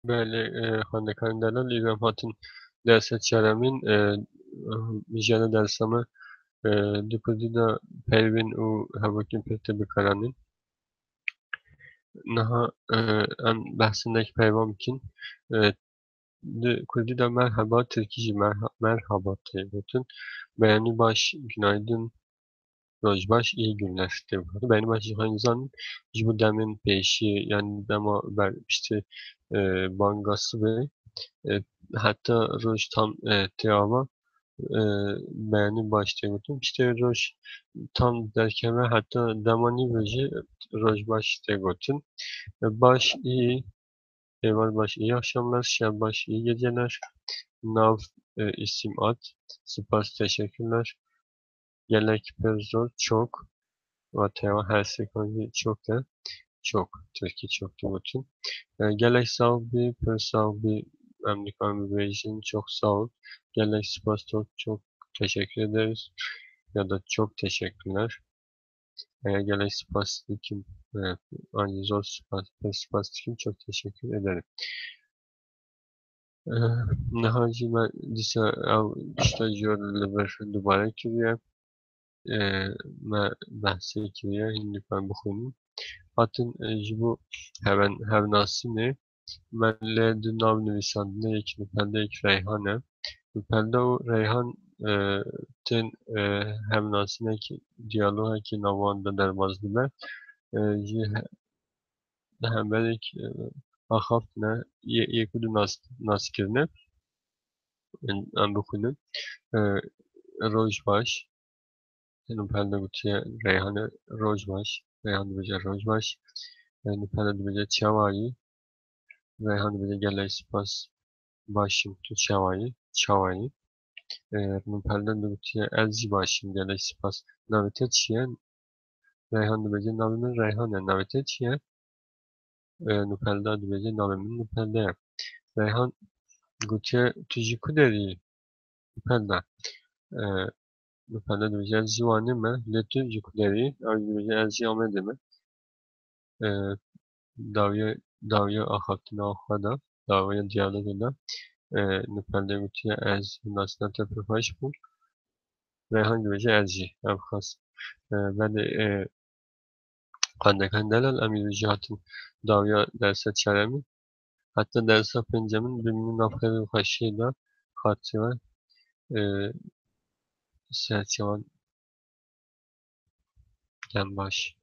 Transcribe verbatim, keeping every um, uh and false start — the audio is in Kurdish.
Belê, e, xwendekarên delal, îro em hatin dersa çaremîn, e, mijara dersa me, e, di kurdî de peyvên û hevokên pir tê bikaranîn. Niha, e, em behsindek peyvan bikin. E, di kurdî de merheba, tirkî jî merha-, merhaba tê gotin. Beyanî baş, günaydın, roj baş, iyi günler tê gotin. Beyanî baş jî xwe zanin, ji bo demên pêşî, yani dema ber piştî, e, banga sibê, e, heta roj tam, e, tê ava, e, beyanî baş tê gotin. Piştî roj tam derkeve heta dema nîvê jî roj baş tê gotin. E, baş, iyi, Eyvallah, iyi akşamlar, şer baş, iyi geceler. Nav, e, isim, ad, spas, teşekkürler. Gelek, pir zor, çok. Ve teva her seferinde çok da, çok. Türkçe çok da bütün. E, gelek sağ ol, bir, pir sağ ol, bir, em dikarin bibêjin, çok sağ ol. Gelek spas, çok, çok teşekkür ederiz. Ya da çok teşekkürler. Eger gelek spas dikim, e, anî zor spas, pir spas dikim, çok teşekkür ederim. E, niha jî me dîsa ew tişta jor li vir dubare kiriye. E, me behsê kiriye, hîn dikarin bixwînin. Hatin, e, ji bo heven-, hevnasînê, me lê du nav nivîsandine, yekî Nupelde, yekî Reyhan e. Nupelde û Reyhan, e, tên, e, hevnasînekî, diyalogekî nav wan de derbas dibe. E, ji he-, di hemberek, e, axaftine, yê-, yek û du nas-, naskirine. Em, em bixwînin. E, roj baş. Nupelde gotiye Reyhan'e roj baş. Reyhan dibêje roj baş. E, Nupelde dibêje çawa yî. Reyhan dibêje gelek spas. Baş im, tu çawa yî? Çawa yî? E, Nupelde digotiye ez jî baş im, gelek spas. Navê te çi ye? Reyhan dibêje navê min Reyhan e. Navê te çi ye? E, Nupelde dibêje navê min Nupelde ye. Reyhan gotiye tu ji ku derî yî? Nupelde. E, Nupelde dibêje ez ji Wanê me, lê tu ji ku derî yî? Ew jî dibêje ez ji Amedê me. E, dawiya, dawiya axaftina xwe de, dawiya diyalogê de, e, Nupelde gotiye ez nasîna te pir xweş bû. Reyhan dibêje ez jî, ev xas. E, belê, e, xwendekan delal, em îro jî hatin dawiya dersa çaremî. Heta dersa pêncemîn bimînin nav xêr û xweşiyê de, xatirê we, e, ser çavan dem baş.